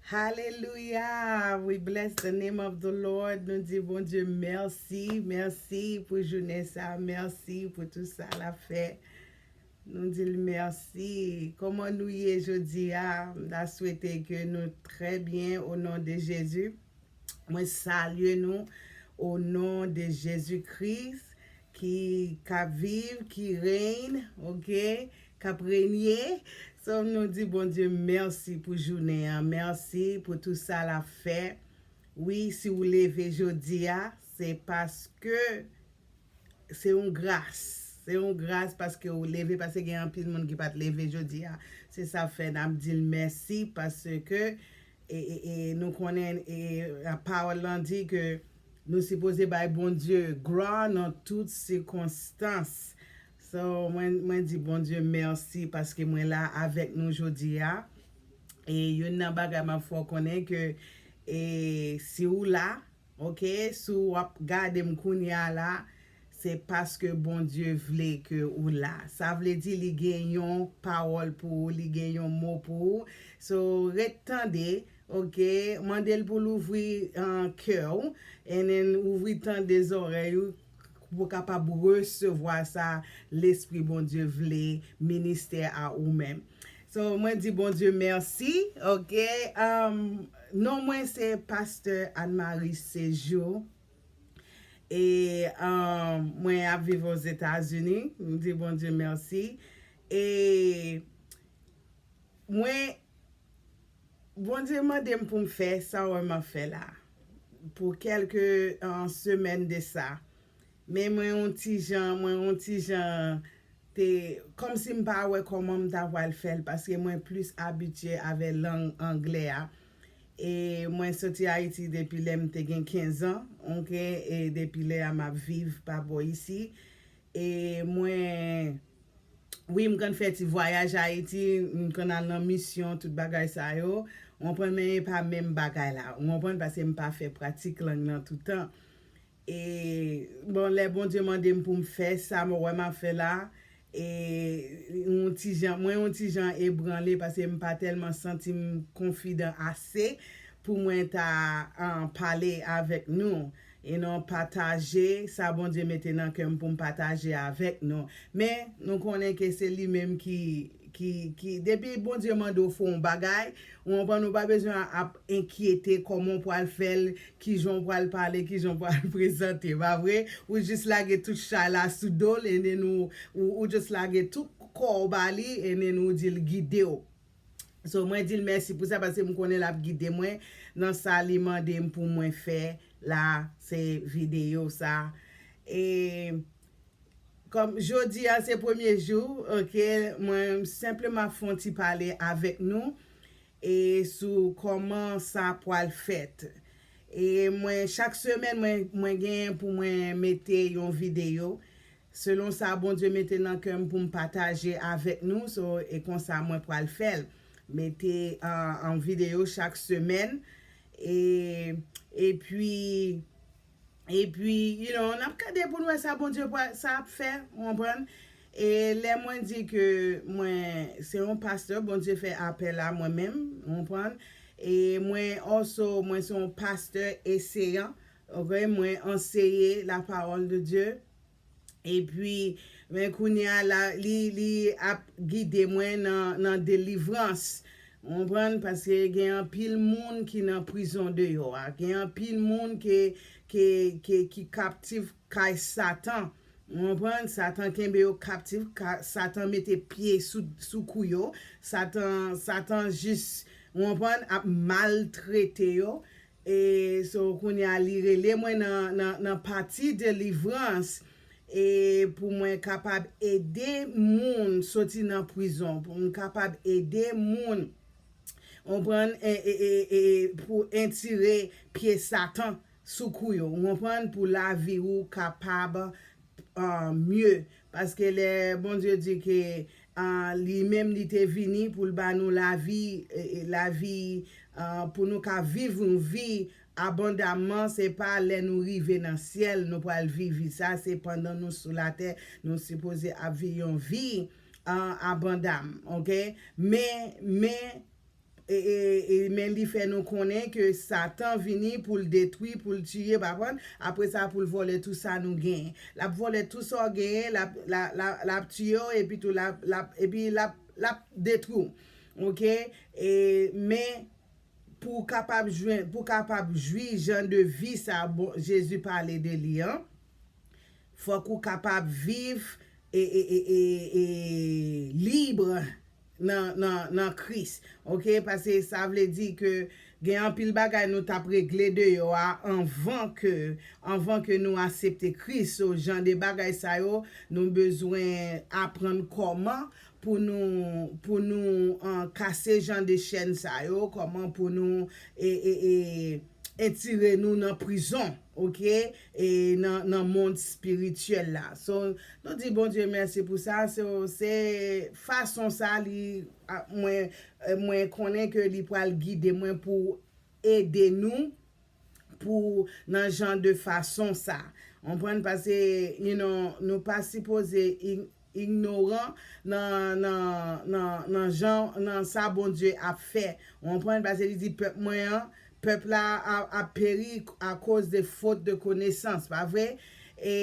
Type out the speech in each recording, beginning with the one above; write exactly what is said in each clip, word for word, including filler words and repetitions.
Hallelujah! We bless the name of the Lord. Nou di Bondye mèsi, mèsi pou jounen sa, mèsi pou tout sa l ap fè. Nou di l mèsi. Kòman nou ye jodi a? M ta swete ke nou trè byen o non de Jezi. Mwen salye nou o non de Jezi Kris ki k ap viv, ki reyn, oke, k ap renye. So, nou di Bondye mèsi pou jounen an. Mèsi pou tout sa l ap fè. Wi, si w leve jodi a, se paske se yon gras. Se yon gras paske w leve, paske gen anpil moun ki pa t leve jodi a. Se sa fè n ap di l mèsi, paske e, e, e, nou konnen e, la pawòl lan di ke nou sipoze bay Bondye glwa nan tout sikonstans. So, mwen, mwen di Bondye mèsi paske mwen la avèk nou jodi a. E youn nan bagay m ap fè w konnen ke e, si w la, oke, si w ap gade m kounye a la, se paske Bondye vle ke ou la. Sa vle di li gen yon pawòl pou ou, li gen yon mo pou ou. So, ret tande, oke, mande l pou l ouvri uh, kè w, and then ouvri tande zòrèy ou, pou w kapab resevwa sa Lespri Bondye vle ministè a ou menm. So, mwen di Bondye mèsi, oke? Um, non mwen se Pastè Anne Marie Séjour. E um, mwen ap viv Ozetazini. M di Bondye mèsi. E mwen, Bondye mande m pou m fè sa w wè m ap fè la. Pou kèlke uh, semèn de sa. Men mwen yon ti jan, mwen yon ti jan te, kòmsi m pa wè kòman m ta pral fè l, paske mwen plis abitye avè lang anglè a. E mwen soti Ayiti depi lè m te gen kenz an, oke, e depi lè a m ap viv pa bò isi. E mwen, wi, m konn fè ti vwayaj Ayiti, m konn al nan misyon, tout bagay sa yo. Ou konprann, men e pa menm bagay la. Ou konprann, paske m pa fè pratik lang nan toutan. E, bon, lè Bondye mande m pou m fè sa, mwen wè m ap fè la, e, yon ti jan, mwen yon ti jan ebranle, paske m pa tèlman santi m konfidan ase pou mwen ta uh, pale avèk nou. E non pataje sa Bondye mete nan kè m pou m pataje avèk nou. Men, nou konnen ke se li menm ki, ki, ki, depi Bondye mande w fè yon bagay, ou konprann, ou pa bezwen ap enkyete kòman w pral fè l, kijan w pral pale, kijan w pral prezante, pa vre? Ou jis lage tout chay la sou do l, and then ou, ou, ou jis lage tout kò w ba li, and then ou di l gide w. So, mwen di l mèsi pou sa, paske m konnen l ap gide mwen nan sa li mande m pou mwen fè la, se videyo sa. E kòm jodi a se premye jou, oke, mwen senpleman ap fè yon ti pale avèk nou e sou kòman sa pral fèt. E mwen, chak semèn, mwen, mwen genyen pou mwen mete yon videyo selon sa Bondye mete nan kè m pou m pataje avèk nou. So, e konsa mwen pral fè l. Mete an, an videyo chak semèn. E, epi, epi, you know, n ap gade pou n wè sa Bondye pral, sa ap fè, ou konprann? E lè mwen di ke mwen se yon pastè, Bondye fè apèl a mwen menm, ou konprann? E mwen also, mwen se yon pastè eseyan, oke? Mwen anseye la parole de Dieu. Epi, men kounye a la, li, li ap gide mwen nan, nan delivrans. Ou konprann? Paske gen anpil moun ki nan prizon deyò a. Gen anpil moun ke, ke, ke, ki kaptif kay Satan. Ou konprann? Satan kenbe yo kaptif, ka, Satan mete pye sou, sou kou yo. Satan, Satan jis, ou konprann, ap maltrete yo. E so, kounye a, li rele mwen nan, nan, nan pati delivrans, e pou mwen kapab ede moun soti nan prizon, pou mwen kapab ede moun, ou konprann, e, e, e, e, pou entire pye Satan sou kou yo, ou konprann, pou lavi ou kapab uh, mye. Paske lè Bondye di ke uh, li menm li te vini pou l ba nou lavi, e, e, lavi uh, pou nou ka viv yon vi abondamman, se pa lè nou rive nan syèl nou pral viv vi sa, se pandan nou sou latè nou sipoze ap viv yon vi uh, abondam, oke? Men, men, E, e, e, men li fè nou konnen ke Satan vini pou l detwi, pou l tiye, pa konprann? Apre sa, pou l vòlè tout sa nou genyen. L ap vòlè tout sa w genyen, l ap, l a- l a- l ap tiye w, epi tou l ap, l ap, epi l ap, l ap detwi w. Oke? E, men pou w kapab jwenn, pou w kapab jwi jan de vi sa bon, Jezi pale de li an, fòk ou kapab viv e, e, e, e, e lib nan, nan, nan Kris. Oke? Paske sa vle di ke gen anpil bagay nou t ap regle deyò a anvan ke, anvan ke nou aksepte Kris. So, jan de bagay sa yo, nou bezwen aprann kòman pou nou, pou nou an, kase jan de chèn sa yo, kòman pou nou e, e, e, etire nou nan prizon, oke? E nan, nan mond espirityèl la. So, nou di Bondye mèsi pou sa. So, se fason sa li, a, mwen, e, mwen konnen ke li pral gide mwen pou ede nou pou nan jan de fason sa. Ou konprann? Paske, you know, nou pa sipoze ig- ignoran nan, nan, nan, nan jan, nan sa Bondye ap fè. Ou konprann? Paske li di pèp mwen an, pèp la ap, ap peri akoz de fot de konesans, pa vre? E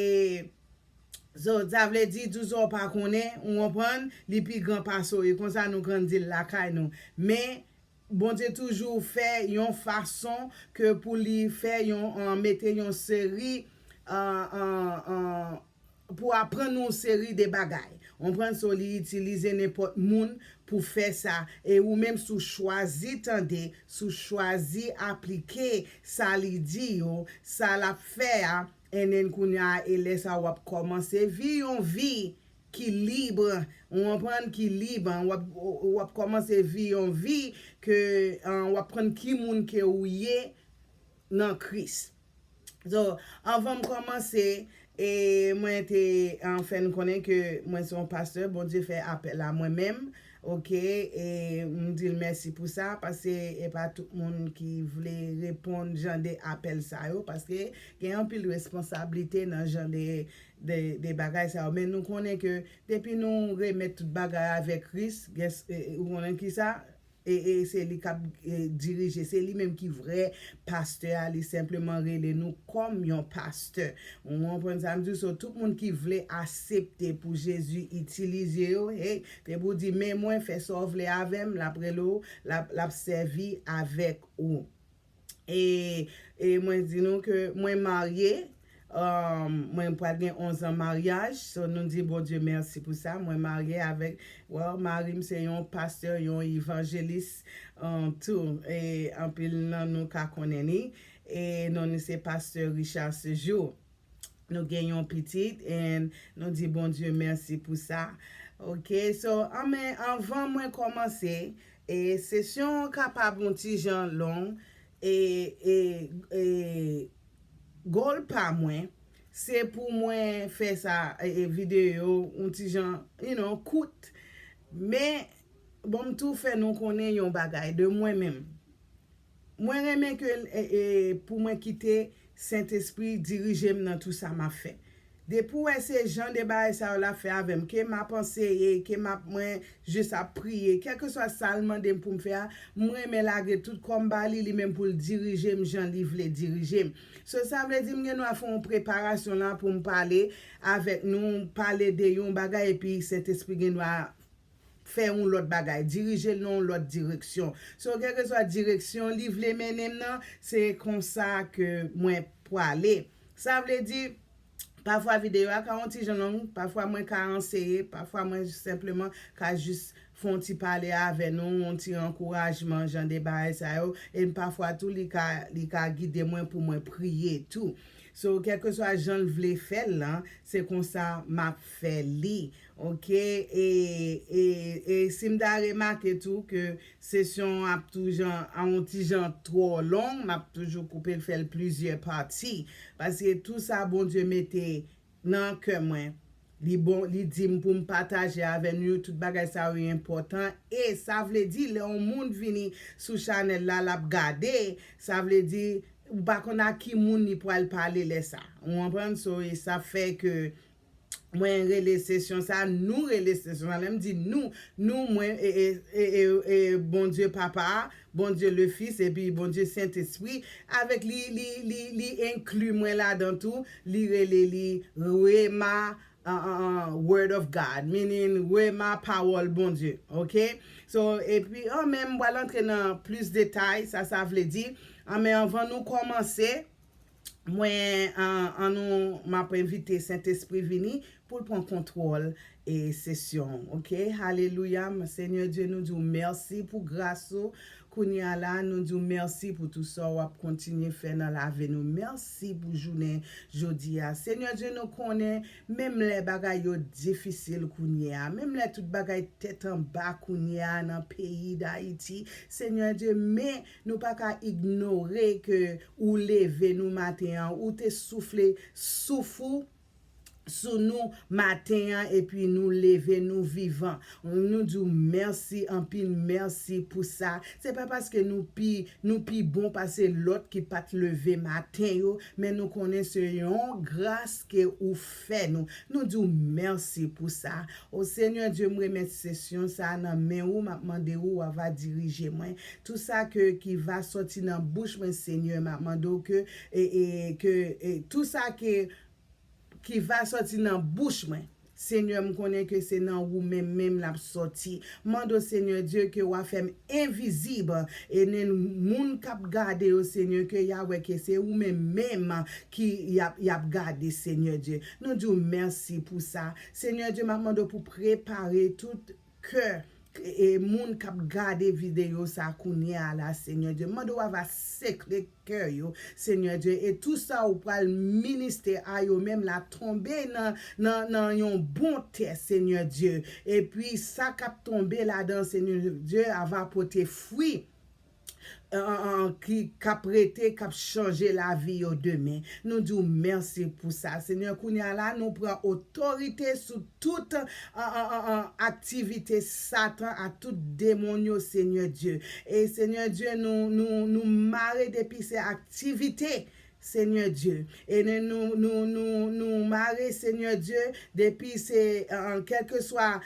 so, sa vle di, tout sa w pa konnen, ou konprann, li pi gran pase w. E konsa nou grandi l lakay nou. Men, Bondye toujou fè yon fason ke pou li fè yon, an, mete yon seri, an, an, an, pou aprann nou yon seri de bagay. Ou konprann? So, li itilize nenpòt moun pou fè sa. E ou menm, si w chwazi tande, si w chwazi aplike sa li di yo, sa l ap fè a, and then kounye a, e lè sa w ap kòmanse viv yon vi ki lib, ou konprann, ki lib, w ap, w ap kòmanse viv yon vi ke, an, w ap konn ki moun ke ou ye nan Kris. So, anvan m kòmanse, e mwen te, an, fè n konnen ke mwen se yon pastè, Bondye fè apèl a mwen menm, oke, e m di l mèsi pou sa, paske e pa tout moun ki vle reponn jan de apèl sa yo, paske gen anpil responsablite nan jan de, de, de bagay sa yo. Men nou konnen ke depi nou remèt tout bagay avèk Kris, guess, e, e, ou konnen ki sa? E, e se li k ap, e, dirije, se li menm ki vrè pastè a, li senpleman rele nou kòm yon pastè. Ou konprann sa m di w? So, tout moun ki vle aksepte pou Jezi itilize yo, hey, depi w di, men mwen, fè sa w vle avè m, l ap rele w, l ap, l ap sèvi avèk ou. E, e mwen di nou ke mwen marye, um, mwen pral gen onz an maryaj, so nou di Bondye mèsi pou sa. Mwen marye avèk, well, mari m se yon pastè, yon evanjelis, um, tou. E anpil nan nou ka konnen li. E non li se pastè Richard Sejour. Nou gen yon pitit, and nou di Bondye mèsi pou sa. Oke, so, anmen, anvan mwen kòmanse, e sesyon an kapab yon ti jan long, e, e, e goal pa mwen, se pou mwen fè sa, e, e videyo, yon ti jan, you know, kout. Men, bon, m tou fè nou konnen yon bagay de mwen menm. Mwen renmen ke, e, e, pou mwen kite Sentespri dirije m nan tout sa m ap fè. Depi w wè se jan de bagay sa yo l ap fè avè m, ke m ap anseye, ke m ap, mwen jis ap priye, kèlkeswa sa l mande m pou m fè a, m renmen lage tout kò m ba li, li menm pou l dirije m jan li vle dirije m. So, sa vle di m gen dwa fè yon preparasyon la pou m pale avèk nou, pale de yon bagay, epi Sentespri gen dwa fè yon lòt bagay, dirije l nan yon lòt direksyon. So, kèlkeswa direksyon li vle mennen m nan, se konsa ke mwen pwale. Sa vle di, pafwa videyo a ka yon ti jan long, pafwa mwen ka anseye, pafwa mwen senpleman ka jis fè yon ti pale avè nou, yon ti ankourajman, jan de bagay sa yo, e pafwa tou li ka, li ka gide mwen pou mwen priye tou. So, kèlkeswa jan l vle fè l lan, se konsa m ap fè li. Oke, e, e, e si m ta remake tou ke sesyon an ap tou jan, an yon ti jan twò long, m ap toujou koupe l, fè l plizyè pati. Paske tou sa Bondye mete nan kè mwen, li bon, li di m pou m pataje avè nou yo, tout bagay sa yo enpòtan. E sa vle di, lè yon moun vini sou chanèl la, l ap gade, sa vle di, ou pa konn a ki moun li pral pale lè sa. Ou konprann? So, e sa fè ke mwen rele sesyon sa, nou rele sesyon sa, lè m di nou, nou, mwen, e, e, e, e, e Bondye Papa a, Bondye le Fils, epi Bondye Sentespri, avèk li, li, li, li enkli mwen ladan tou, li rele li Rema, uh, uh, uh, Word of God, meaning Rema, pawòl Bondye, ok? So, epi, an men, m pral antre nan plis detay, sa, sa vle di, an men, anvan nou kòmanse, mwen, an, an nou, m ap envite Sentespri vini pou l pran kontwòl e sesyon, ok? Alelouya, m, Senyè Dye, nou di w mèsi pou gras ou. Kounye a la, nou di w mèsi pou tou sa w ap kontinye fè nan lavi nou. Mèsi pou jounen jodi a. Senyè Dye, nou konnen, menm lè bagay yo difisil kounye a, menm lè tout bagay tèt anba kounye a nan peyi Dayiti, Senyè Dye, men nou pa ka ignore ke ou leve nou maten an, ou te soufle souf ou sou nou maten an, epi nou leve, nou vivan. Nou di w mèsi, anpil mèsi pou sa. Se pa paske nou pi, nou pi bon pase lòt ki pa t leve maten yo, men nou konnen se yon gras ke ou fè nou. Nou di w mèsi pou sa. O Senyè Dye, m remèt sesyon sa nan men ou, m ap mande ou, w a va dirije mwen. Tou sa ke, ki va sòti nan bouch mwen, Senyè, m ap mande w ke, e, e, ke, e, tou sa ke, ki va sòti nan bouch mwen. Senyè, m konnen ke se nan ou menm menm l ap sòti. Mande w, Senyè Dye, ke w a fè m envizib. E nen moun k ap gade yo, Senyè, ke y a wè ke se ou menm menm ki y ap, y ap gade, Senyè Dye. Nou di w mèsi pou sa. Senyè Dye, m ap mande w pou prepare tout kè e moun k ap gade videyo sa kounye a la, Senyè Dye. Mande w a va sekle kè yo, Senyè Dye. E tou sa ou pral ministè a yo menm la tonbe nan, nan, nan yon bon tè, Senyè Dye. Epi sa k ap tonbe ladan, Senyè Dye, a va pote fwi an, an, an, ki, k ap rete, k ap chanje lavi yo demen. Nou di w mèsi pou sa. Senyè, kounye a la, nou pran otorite sou tout, an, an, an, an, aktivite Satan ak tout demon yo, Senyè Dye. E Senyè Dye, nou, nou, nou mare depi se aktivite, Senyè Dye. E nou, nou, nou, nou, nou mare, Senyè Dye, depi se, an, an, kèlkeswa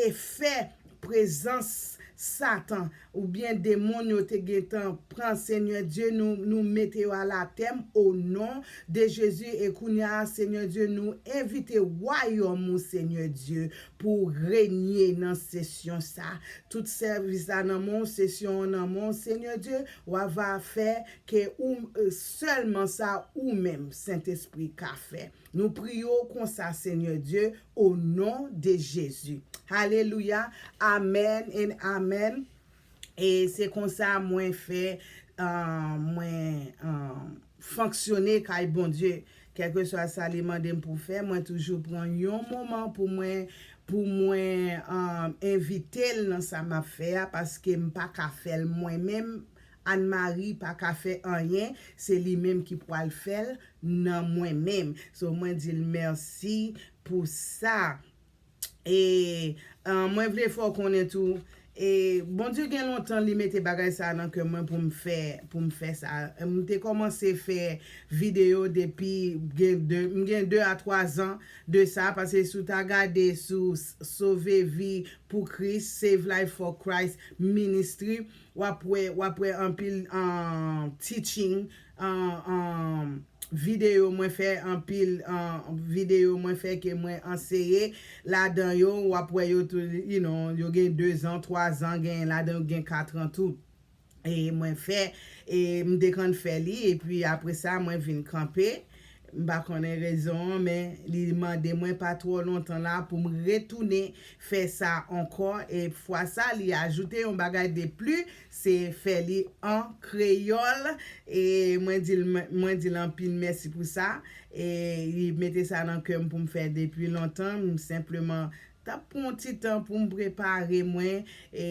efè prezans Satan oubyen demon yo te gentan pran, Senyè Dye, nou, nou mete yo alatèm o non de Jezi. E kounye a, Senyè Dye, nou envite wayòm ou, Senyè Dye, pou renye nan sesyon sa. Tout sèvis la nan men w, sesyon an nan men w, Senyè Dye, w a va fè ke ou, e, sèlman sa ou menm, Sentespri, ka fè. Nou priye w konsa, Senyè Dye, o non de Jezi. Alelouya. Amèn and amèn. E se konsa mwen fè, ah, mwen, ah, fonksyone kay Bondye. Kèlkeswa sa li mande m pou fè, mwen toujou pran yon moman pou mwen, pou mwen, ah, envite l nan sa m ap fè a, paske m pa ka fè l mwen menm. Anne Marie pa ka fè anyen, se li menm ki pral fè l nan mwen menm. So, mwen di l mèsi pou sa. E, ah, mwen vle fè w konnen tou, e, Bondye gen lontan li mete bagay sa nan kè mwen pou m fè, pou m fè sa. M te kòmanse fè videyo depi gen de, m gen de a twa zan de sa, paske si w ta gade sou S-, Sove Vi pou Kris, Save Life for Christ Ministry, w ap wè, w ap wè anpil, ah, teaching, ah, ah, videyo mwen fè, anpil, ah, videyo mwen fè ke mwen anseye ladan yo, w ap wè yo tou, you know, yo gen de zan, twa zan, gen ladan yo gen kat an tou. E mwen fè, e m te konn fè li, epi apre sa, mwen vin kanpe. M pa konnen rezon an, men li mande mwen pa twò lontan la pou m retounen fè sa ankò. E fwa sa, li ajoute yon bagay de pli, se fè li an kreyòl. E mwen di l, mwen di l anpil mèsi pou sa. E li mete sa nan kè m pou m fè depi lontan. M senpleman t ap pran yon ti tan pou m prepare mwen, e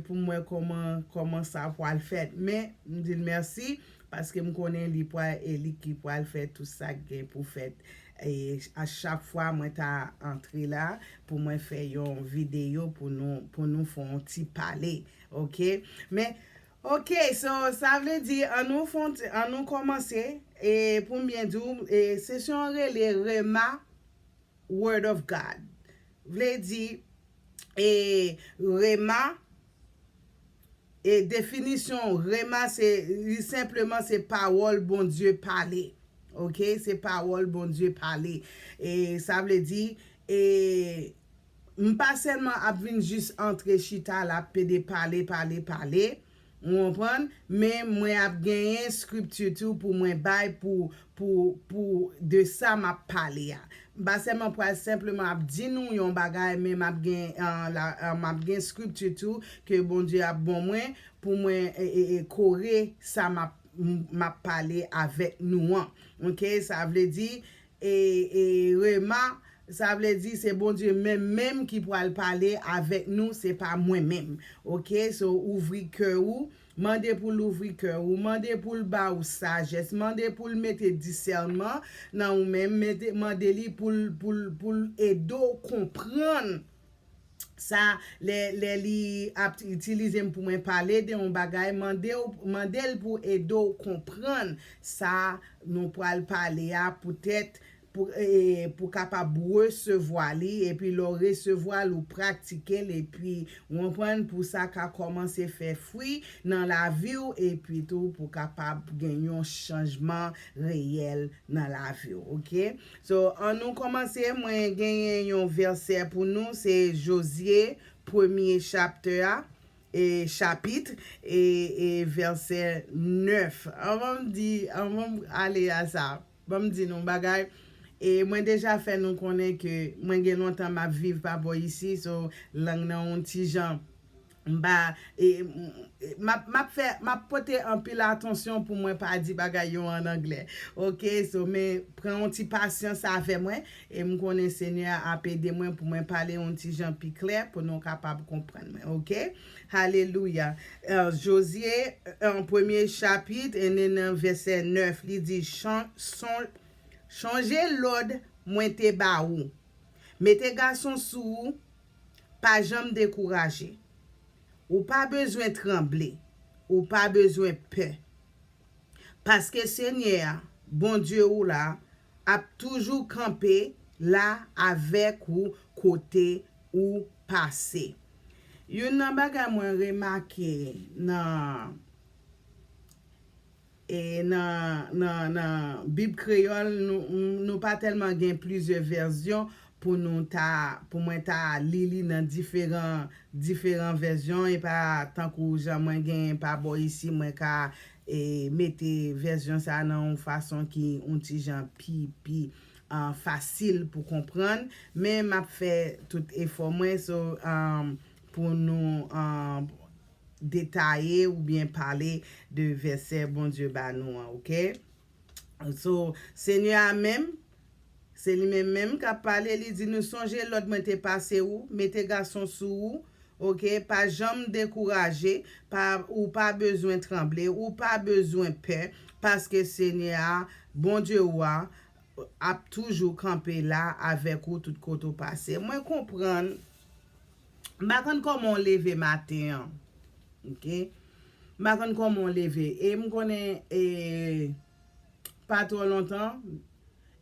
pou m wè kòman, kòman sa pral fèt. Men, m di l mèsi, paske m konnen li pral, e li ki pral fè tout sa k gen pou fèt. E a chak fwa mwen ta antre la pou mwen fè yon videyo pou nou, pou nou fè yon ti pale. Ok? Men, ok, so, sa vle di, an nou fè yon ti, an nou kòmanse. E pou m byen di w, e sesyon an rele Rema Word of God. Vle di, e, rema, e definisyon rema, se, li senpleman se pawòl Bondye pale. Oke? Se pawòl Bondye pale. E sa vle di, e, m pa sèlman ap vin jis antre chita la, pede pale, pale, pale. Ou konprann? Men mwen ap genyen skripti tou pou mwen bay pou, pou, pou de sa m ap pale a. M pa sèlman pral senpleman ap di nou yon bagay, men m ap gen, ah, la, ah, m ap gen skripti tou ke Bondye ap ban mwen pou mwen, e, e, e, kore sa m ap, m, m ap pale avèk nou an. Oke? Sa vle di, e, e, rema, sa vle di se Bondye menm menm ki pral pale avèk nou, se pa mwen menm. Oke? So, ouvri kè ou, mande pou l ouvri kè ou, mande pou l ba ou sajès, mande pou l mete disènman nan ou menm, mete, mande li pou l, pou l, pou l ede w konprann sa, lè, lè li ap itilize m pou mwen pale de yon bagay, mande w, mande l pou ede w konprann sa nou pral pale a, poutèt pou, e, pou kapab resevwa li, epi lè w resevwa l, ou pratike l, epi ou konprann pou sa ka kòmanse fè fwi nan lavi w, epi tou pou kapab gen yon chanjman reyèl nan lavi w, oke? So, ann nou kòmanse, mwen genyen yon vèsè pou nou, se Jozye, premye chaptè a, e chapit, e, e vèsè nèf. An, ban m di, an, ban m ale a sa. Ban m di nou bagay. E mwen deja fè nou konnen ke mwen gen lontan m ap viv pa bò isi, so lang nan yon ti jan, m pa, e, m, e, m ap, m ap fè, m ap pote anpil atansyon pou mwen pa di bagay yo an anglè. Oke? So, men pran yon ti pasyans avè mwen, e m konnen Senyè a ap ede mwen pou mwen pale yon ti jan pi klè pou nou kapab konprann mwen. Oke? Alelouya. Eh, Jozye, eh, premye chapit, e nan vèsè nèf, li di, "Chan-, son-, chonje lòd mwen te ba ou. Mete gason sou ou, pa janm dekouraje. Ou pa bezwen tranble, ou pa bezwen pè. Paske Senyè a, Bondye ou la, ap toujou kanpe la avèk ou kote ou pase." Youn nan bagay mwen remake nan, e nan, nan, nan Bib kreyòl, nou, nou pa tèlman gen plizyè vèsyon pou nou ta, pou mwen ta li li nan diferan, diferan vèsyon, e pa tankou jan mwen genyen pa bò isi, mwen ka, e, mete vèsyon sa nan yon fason ki yon ti jan pi, pi, ah, fasil pou konprann, men m ap fè tout efò mwen, so, ah, pou nou, ah, detaye oubyen pale de vèsè Bondye ba nou an, oke? So, Senyè a menm, se li menm menm k ap pale, li di nou, "Sonje lòd mwen te pase ou, mete gason sou ou, oke? Pa janm dekouraje, pa, ou pa bezwen tranble, ou pa bezwen pè, paske Senyè a, Bondye ou a, ap toujou kanpe la avèk ou tout kote w pase." Mwen konprann, m pa konn kòman w leve maten an, oke? M pa konn kòman w leve. E m konnen, e, pa twò lontan,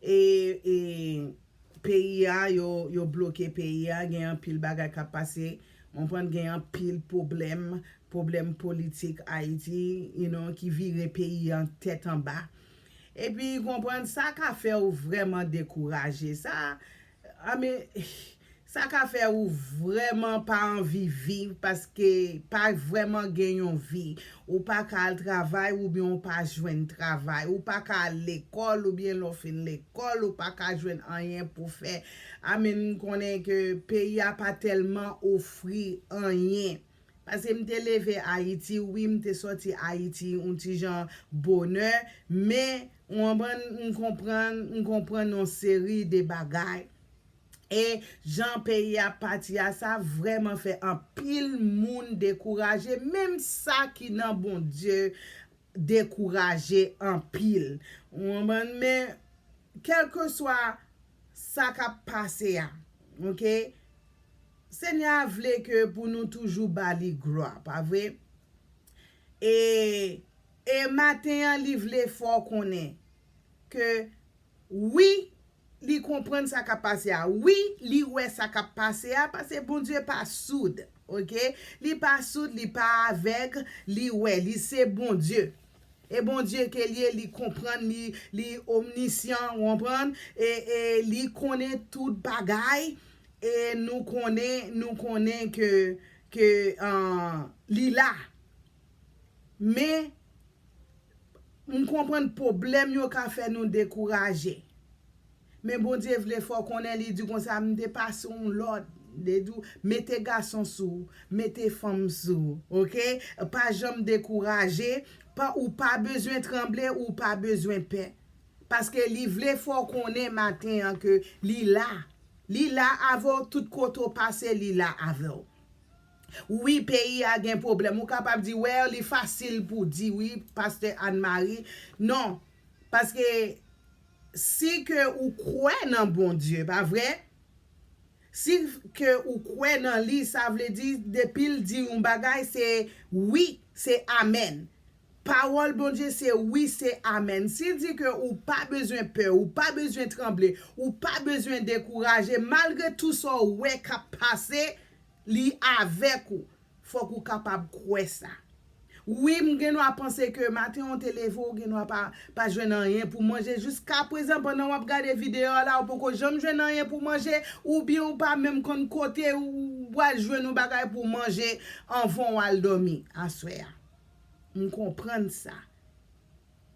e, e, peyi a, yo, yo bloke peyi a, gen anpil bagay k ap pase, w konprann, gen anpil pwoblèm, pwoblèm politik Ayiti, you know, ki vire peyi an tèt anba. Epi, w konprann, sa ka fè w vrèman dekouraje. Sa, I mean, sa ka fè ou vrèman pa anvi viv, paske pa vrèman gen yon vi. Ou pa ka al travay oubyen ou pa jwenn travay. Ou pa ka al lekòl oubyen lè w fin lekòl, ou pa ka jwenn anyen pou fè. I mean, m konnen ke peyi a pa tèlman ofri anyen. Paske m te leve Ayiti, wi, m te sòti Ayiti yon ti jan bonè, men, w konprann, m konprann, m konprann yon seri de bagay. E jan peyi a pati a, sa vrèman fè anpil moun dekouraje, menm sa ki nan Bondye dekouraje anpil. W konprann? Men, kèlkeswa sa k ap pase a, oke? Senyè a vle ke pou nou toujou ba li glwa, pa vre? E, e maten an, li vle fè w konnen ke wi, Li konprann sa k ap pase a. Wi, li wè sa k ap pase a, paske Bondye pa soud, oke? Li pa soud, li pa avèg, li wè, li se Bondye. E Bondye ke li ye, li konprann, li, li omnisyan, ou konprann? E, e li konnen tout bagay, e nou konnen, nou konnen ke, ke, ah, li la. Men, m konprann pwoblèm yo ka fè nou dekouraje. Men Bondye vle fè w konnen, li di konsa, m te pase yon lòd, li di w, mete gason sou ou, mete fanm sou ou, oke? Pa janm dekouraje, pa, ou pa bezwen tranble, ou pa bezwen pè. Paske li vle fè w konnen maten an ke li la. Li la avè w, tout kote w pase, li la avè w. Wi, peyi a gen pwoblèm. Ou kapab di, well, li fasil pou di, wi, pastè Anne Marie. Non, paske si ke ou kwè nan Bondye, pa vre? Si ke ou kwè nan li, sa vle di, depi l di yon bagay, se wi, se amèn. Pawòl Bondye se wi, se amèn. Si l di ke ou pa bezwen pè, ou pa bezwen tranble, ou pa bezwen dekouraje, malgre tou sa w wè k ap pase, li avèk ou. Fòk ou kapab kwè sa. Wi, m gen dwa panse ke maten an w te leve, w gen dwa pa, pa jwenn anyen pou manje. Jiska prezan, pandan w ap gade videyo a la, ou poko janm jwenn anyen pou manje, oubyen ou pa menm konn kote ou pral jwenn yon bagay pou manje anvan w al dòmi aswè a. M konprann sa.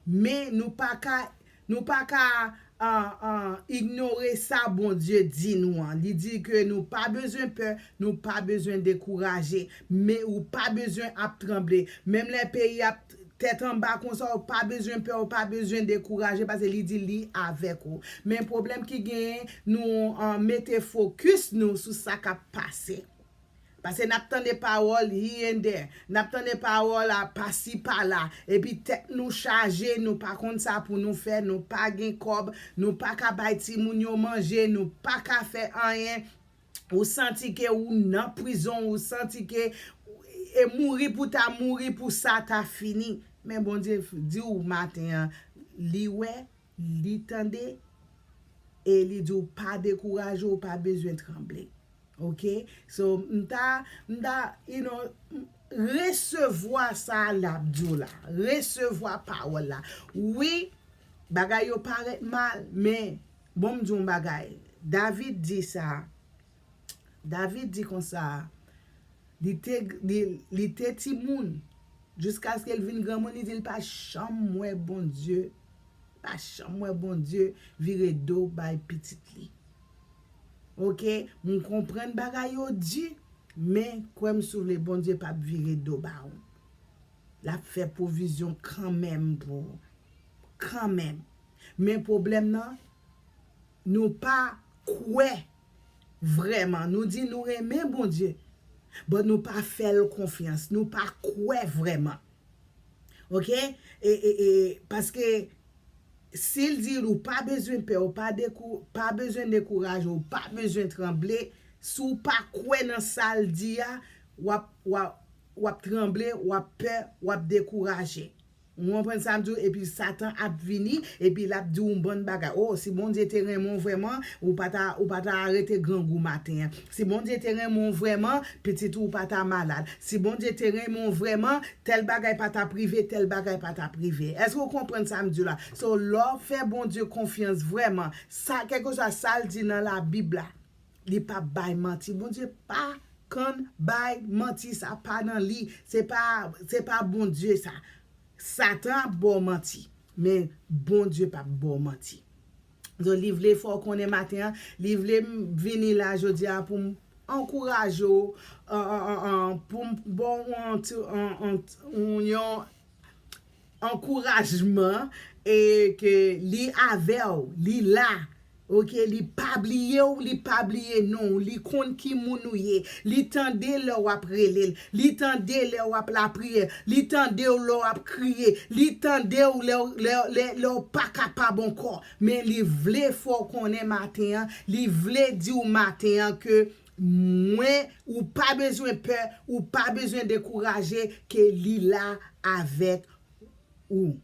Men nou pa ka, nou pa ka, ah, ah, inyore sa Bondye di nou an. Li di ke nou pa bezwen pè, nou pa bezwen dekouraje, men ou pa bezwen ap tranble. Menm lè peyi ap tèt anba konsa, ou pa bezwen pè, ou pa bezwen dekouraje, paske li di li avèk ou. Men pwoblèm ki genyen, nou, ah, mete fokis nou sou sa k ap pase. Paske n ap tande pawòl here and there, n ap tande pawòl a pasi pala, epi tèt nou chaje, nou pa konn sa pou nou fè, nou pa gen kòb, nou pa ka bay timoun yo manje, nou pa ka fè anyen. Ou santi ke ou nan prizon, ou santi ke e mouri pou ta mouri pou sa ta fini. Men Bondye di w maten an, li wè, li tande, e li di w pa dekouraje, ou pa bezwen tranble. Oke? So, m ta, m ta, you know, m- resevwa sa l ap di w la. Resevwa pawòl la. Wi, bagay yo parèt mal, men, bon, m di w yon bagay. David di sa. David di konsa, li te, li, li te timoun, jiskaske l vin granmoun, li di l pa janm wè Bondye, pa janm wè Bondye vire do bay pitit li. Oke, m konprann bagay yo di, men kwè m si w vle, Bondye p ap vire do ba ou. L ap fè pwovizyon kanmenm pou ou. Kanmenm. Men pwoblèm nan, nou pa kwè vrèman. Nou di nou renmen Bondye, but nou pa fè l konfyans. Nou pa kwè vrèman. Oke? E, e, e, paske si l di ou pa bezwen pè, ou pa, dekou, pa bezwen dekouraje, ou pa bezwen tranble, si w pa kwè nan sa l di a, w ap, w ap, w ap tranble, w ap pè, w ap dekouraje. Ou konprann sa m di w? Epi Satan ap vini, epi l ap di w yon bann bagay. O, si Bondye te renmen w vrèman, ou pa ta, ou pa ta rete grangou maten an. Si Bondye te renmen w vrèman, pitit ou pa ta malad. Si Bondye te renmen w vrèman, tèl bagay pa t ap rive, tèl bagay pa t ap rive. Èske w konprann sa m di w la? So, lè w fè Bondye konfyans vrèman, sa, kèlkeswa sa l di nan Labib la, li p ap bay manti. Bondye pa konn bay manti, sa pa nan li. Se pa, se pa Bondye sa. Satan ap ba w manti, men Bondye p ap ba w manti. So, li vle fè w konnen maten an, li vle m vini la jodi a pou m ankouraje w, an, an, an, an, pou m ba w yon ti, an, an, yon, yon ankourajman, e ke li avè w, li la. Oke, li pa bliye w, li pa bliye non w, li konn ki moun ou ye, li tande lè w ap rele l, li tande lè w ap lapriyè, li tande w lè w ap kriye, li tande w lè, lè, lè, lè w pa kapab ankò. Men li vle fè w konnen maten an, li vle di w maten an ke mwen, ou pa bezwen pè, ou pa bezwen dekouraje, ke li la avèk ou.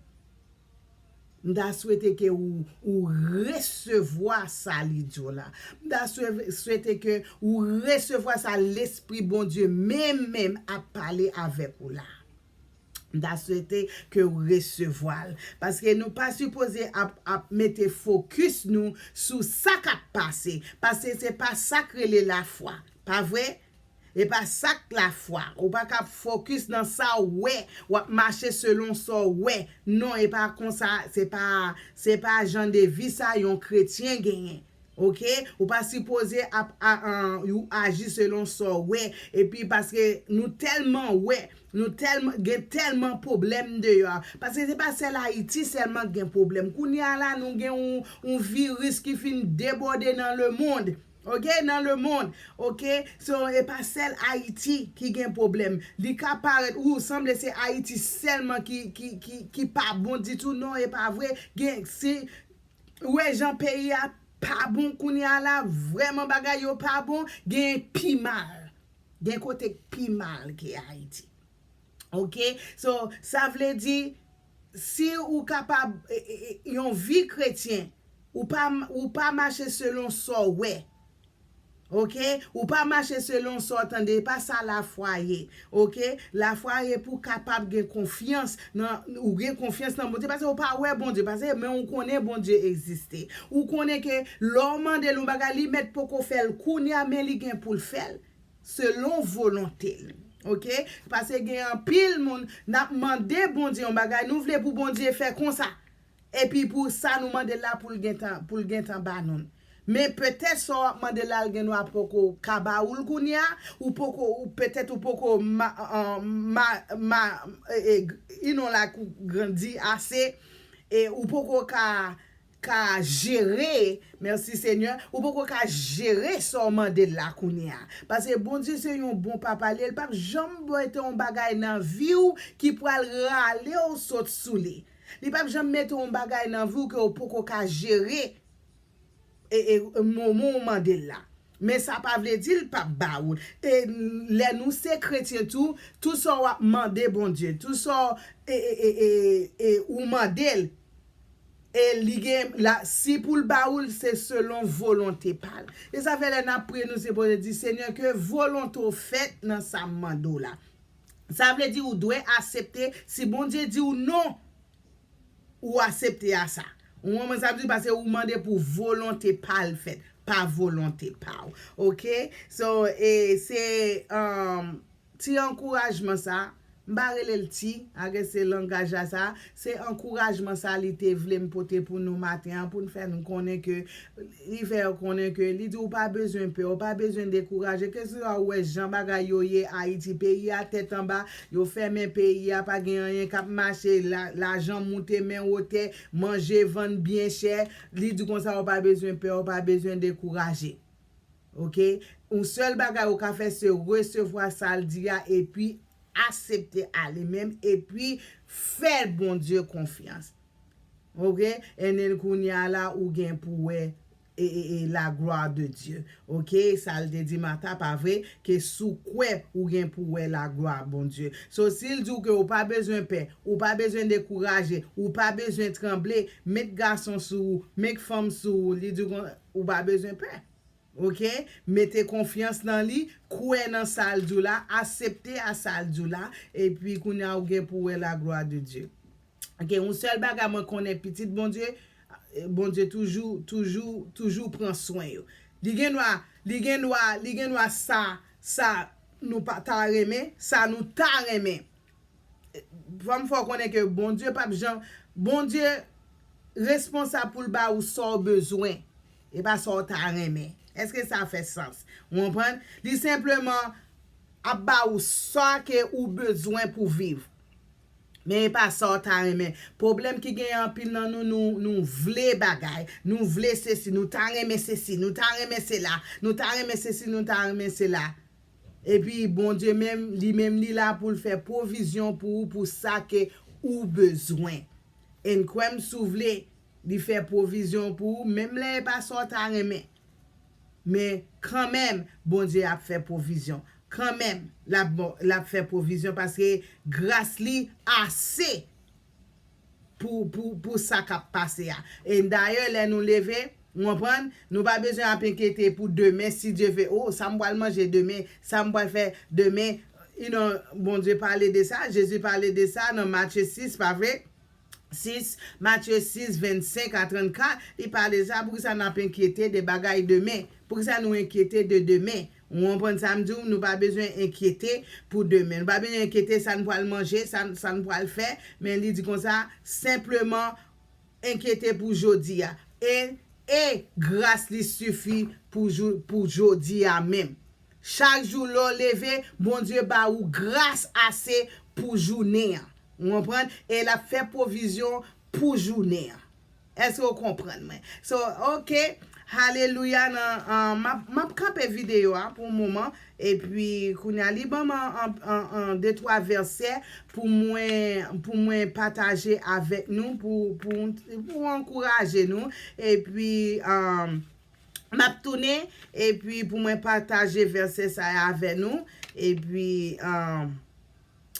M ta swete ke ou, ou resevwa sa li di w la. M ta swe- swete ke ou resevwa sa Lespri Bondye menm menm ap pale avèk ou la. M ta swete ke ou resevwa l. Paske nou pa sipoze ap, ap mete fokis nou sou sa k ap pase. Paske se pa sa k rele lafwa. Pa vre? E pa sa k lafwa. Ou pa ka fokis nan sa w wè. W ap mache selon sa w wè. Non, e pa konsa. Se pa, se pa jan de vi sa yon kretyen genyen. Oke? Ou pa sipoze ap a- an- ou aji selon sa w wè. Epi paske nou tèlman wè, nou tèlman gen tèlman pwoblèm deyò. Paske se pa sèl Ayiti sèlman k gen pwoblèm. Kounye a la, nou gen yon, yon viris ki fin debòde nan lemonn. Oke, nan lemonn. Oke, so e pa sèl Ayiti ki gen pwoblèm. Li ka parèt ou sanble se Ayiti sèlman ki, ki, ki, ki pa bon ditou. Non, e pa vre. Gen, si ou wè jan peyi a pa bon kounye a la, vrèman bagay yo pa bon, gen pi mal. Gen kote k pi mal ke Ayiti. Oke? So, sa vle di, si ou kapab, e, e, e, yon vi kretyen, ou pa, ou pa mache selon sa w wè. Oke? Ou pa mache selon sa w tande, e pa sa lafwa ye. Oke? Lafwa ye pou w kapab gen konfyans nan, ou gen konfyans nan Bondye, paske ou pa wè Bondye, paske men ou konnen Bondye egziste. Ou konnen ke lè w mande l yon bagay, li mèt poko fè l kounye a, men li gen pou l fè l selon volonte l. Oke? Paske gen anpil moun, n ap mande Bondye yon bagay, nou vle pou Bondye fè konsa. Epi pou sa nou mande l la, pou l gentan, pou l gentan ba nou l. Men petèt sa w ap mande l la, l gen dwa poko ka ba ou l kounye a, ou poko, ou petèt ou poko ma, an, ma, ma, e, e, you know, like, ou grandi ase, e ou poko ka, ka jere, mèsi Senyè, ou poko ka jere sa w mande l la kounye a. Paske Bondye se yon bon papa, li, li p ap janm mete yon bagay nan vi w ki pral rale w sot sou li. Li p ap janm mete yon bagay nan vi w ke w poko ka jere e, e, moman w mande l la. Men sa pa vle di l p ap ba ou l. E lè nou se kretyen tou, tou sa w ap mande Bondye, tou sa w, e, e, e, e, e, ou mande l, e li gen, la, si pou l ba ou l, se selon volonte pa l. E sa fè lè n ap priye, nou sipoze di, Senyè, ke volonte w fèt nan sa m mande w la. Sa vle di ou dwe aksepte, si Bondye di w non, ou aksepte a sa. Ou konprann sa m di? Paske ou mande pou volonte pa l fèt, pa volonte pa w. Oke? So, e se, um, ti ankourajman sa, m pa rele l ti, ake se langaj la sa, se ankourajman sa li te vle m pote pou nou maten an, pou n fè nou konnen ke li fè yo konnen ke li di ou pa bezwen pè, ou pa bezwen dekouraje, keseswa ou wè jan bagay yo ye Ayiti, peyi a tèt anba, yo fèmen peyi a, pa gen anyen k ap mache, la, lajan moute men wotè, manje vann byen chè, li di konsa ou pa bezwen pè, ou pa bezwen dekouraje. Oke? Yon sèl bagay ou ka fè se resevwa sa l di a epi aksepte ale menm epi fè Bondye konfyans. Oke? And then kounye a la ou gen pou wè e, e, e, la gloire de Dieu. Oke? Sa l te di Mata pa vre ke si w kwè ou gen pou wè la gloire Bondye. So si l di w ke ou pa bezwen pè, ou pa bezwen dekouraje, ou pa bezwen tranble, met gason sou ou, met fanm sou ou, li di w kon- ou pa bezwen pè. Oke? Mete konfyans nan li, kwè nan sa l di w la, aksepte a sa l di w la, epi kounye a ou gen pou wè la gloire de Dieu. Oke, yon sèl bagay mwen konnen pitit Bondye, Bondye toujou, toujou, toujou pran swen yo. Li gen dwa, li gen dwa, li gen dwa sa, sa nou pa ta renmen, sa nou ta renmen. Fò m fè w konnen ke Bondye p ap janm, Bondye responsab pou l ba ou sa w bezwen, e pa sa w ta renmen. Èske sa fè sans? Ou konprann? Li senpleman ap ba ou sa ke ou bezwen pou viv. Men e pa sa w ta renmen. Pwoblèm ki genyen anpil nan nou, nou, nou vle bagay, nou vle sesi, nou ta renmen sesi, nou ta renmen sela, nou ta renmen sesi, nou ta renmen sela. Epi Bondye menm, li menm li la pou l fè pwovizyon pou ou, pou sa ke ou bezwen. And kwè m si w vle, li fè pwovizyon pou ou, menm lè e pa sa w ta renmen. Men kanmenm, Bondye ap fè pwovizyon. Kanmenm, l ap, l ap fè pwovizyon paske gras li ase. pou, pou, pou sa k ap pase a. E dayè, lè nou leve, w konprann, nou pa bezwen ap enkyete pou demen, si Dye ve, oh, sa m pral manje demen, sa m pral fè demen. You know, Bondye pale de sa, Jezi pale de sa nan Matye sis, pa vre? Sis, Matye sis, vennsenk a trannkat, li pale sa, poukisa n ap enkyete de bagay demen? Poukisa nou enkyete de demen? Ou konprann sa m di w? Nou pa bezwen enkyete pou demen. Nou pa bezwen enkyete sa n pral manje, sa, sa n pral fè, men li di konsa, senpleman enkyete pou jodi a. E, e gras li sifi pou, jou, pou jodi a menm. Chak jou lè w leve, Bondye ba ou gras ase pou jounen an. Ou konprann? E l ap fè pwovizyon pou jounen an. Èske w konprann mwen? So, ok. Haleluya. Nan, uh, m ap, m ap kanpe videyo a pou moman. Epi, kounye a, li ban m an, an, an, an de twa vèsè pou mwen, pou mwen pataje avèk nou, pou, pou, pou ankouraje nou. Epi, um, m ap tounen, epi pou mwen pataje vèsè sa a avè nou. Epi, um,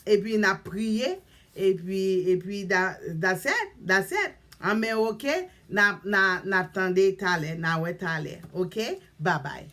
epi n ap priye. Epi, epi, da, that's it, that's it. Anben, ok, n ap, n a, n ap tande talè, n a wè talè, ok? Babay.